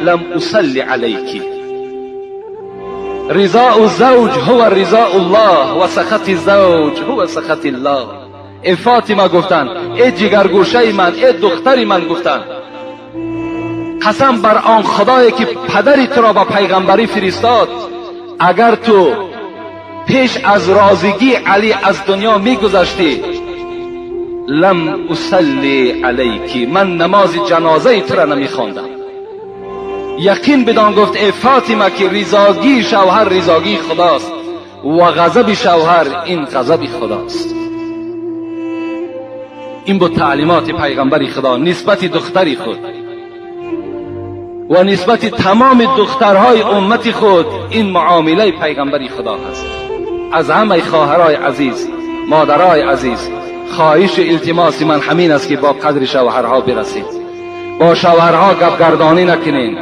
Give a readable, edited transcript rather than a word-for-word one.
لم أصل عليك. رضاء الزوج هو رضاء الله و سخط الزوج هو سخط الله. ای فاطمه، گفتند، ای جگرگوشه من، ای دختری من، گفتند، قسم بر آن خدایی که پدری تو را به پیغمبری فرستاد، اگر تو پیش از رازگی علی از دنیا میگذشتی، لم أصل عليك، من نماز جنازه تو را نمیخواندم. یقین بدان، گفت، ای فاطمه، که ریزاگی شوهر ریزاگی خداست و غضب شوهر این غضب خداست. این بود تعلیمات پیغمبر خدا نسبت دختری خود و نسبت تمام دخترهای امت خود. این معامله پیغمبر خدا هست. از همه خواهرای عزیز، مادرای عزیز، خواهش التماس من همین است که با قدر شوهرها برسید، با شوهرها گپگردانی نکنین.